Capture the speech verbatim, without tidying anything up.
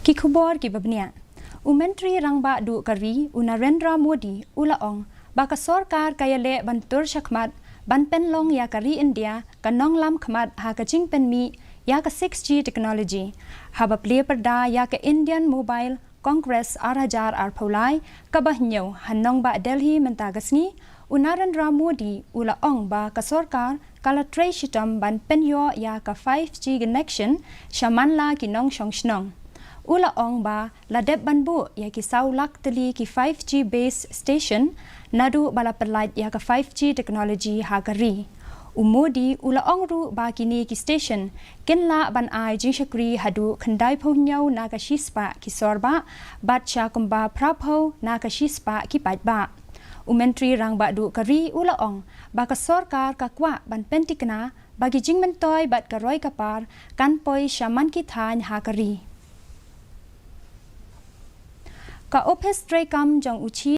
Ki khubor ki babniah. U Myntri Rangbah Duh ka ri, u Narendra Modi, u la ong ba ka sorkar ka ïaleh ban tur shakhmat ban pynlong ïa ka ri India ka nonglam khmat ha ka jingpynmih ïa ka six G technology, haba plie pyrda ïa ka Indian Mobile Congress ar hajar arphew lai kaba hynñiew ha nongbah Delhi mynta ka sngi, u Narendra Modi u la ong ba ka sorkar ka la trei shitom ban pynïoh ïa ka five G connection sha man la ki nongshong shnong. U la ong ba la dep ban buh ïa ki saw lak tylli ki five G base station naduh ba la pyllait ïa ka five G technology ha ka ri. U Modi u la ong ruh ba kine ki station kin lah ban ai jingshakri haduh khyndai phew hynñiew na ka shispah ki sorbah bad sha kumba phra phew na ka shispah ki paidbah. U Myntri Rangbah Duh ka ri u la ong ba ka sorkar ka kwah ban pyntikna ba ki jingmyntoi bad ka roi ka par kan poi sha man ki thaiñ ha ka ri. Ka ophis treikam jong u Chief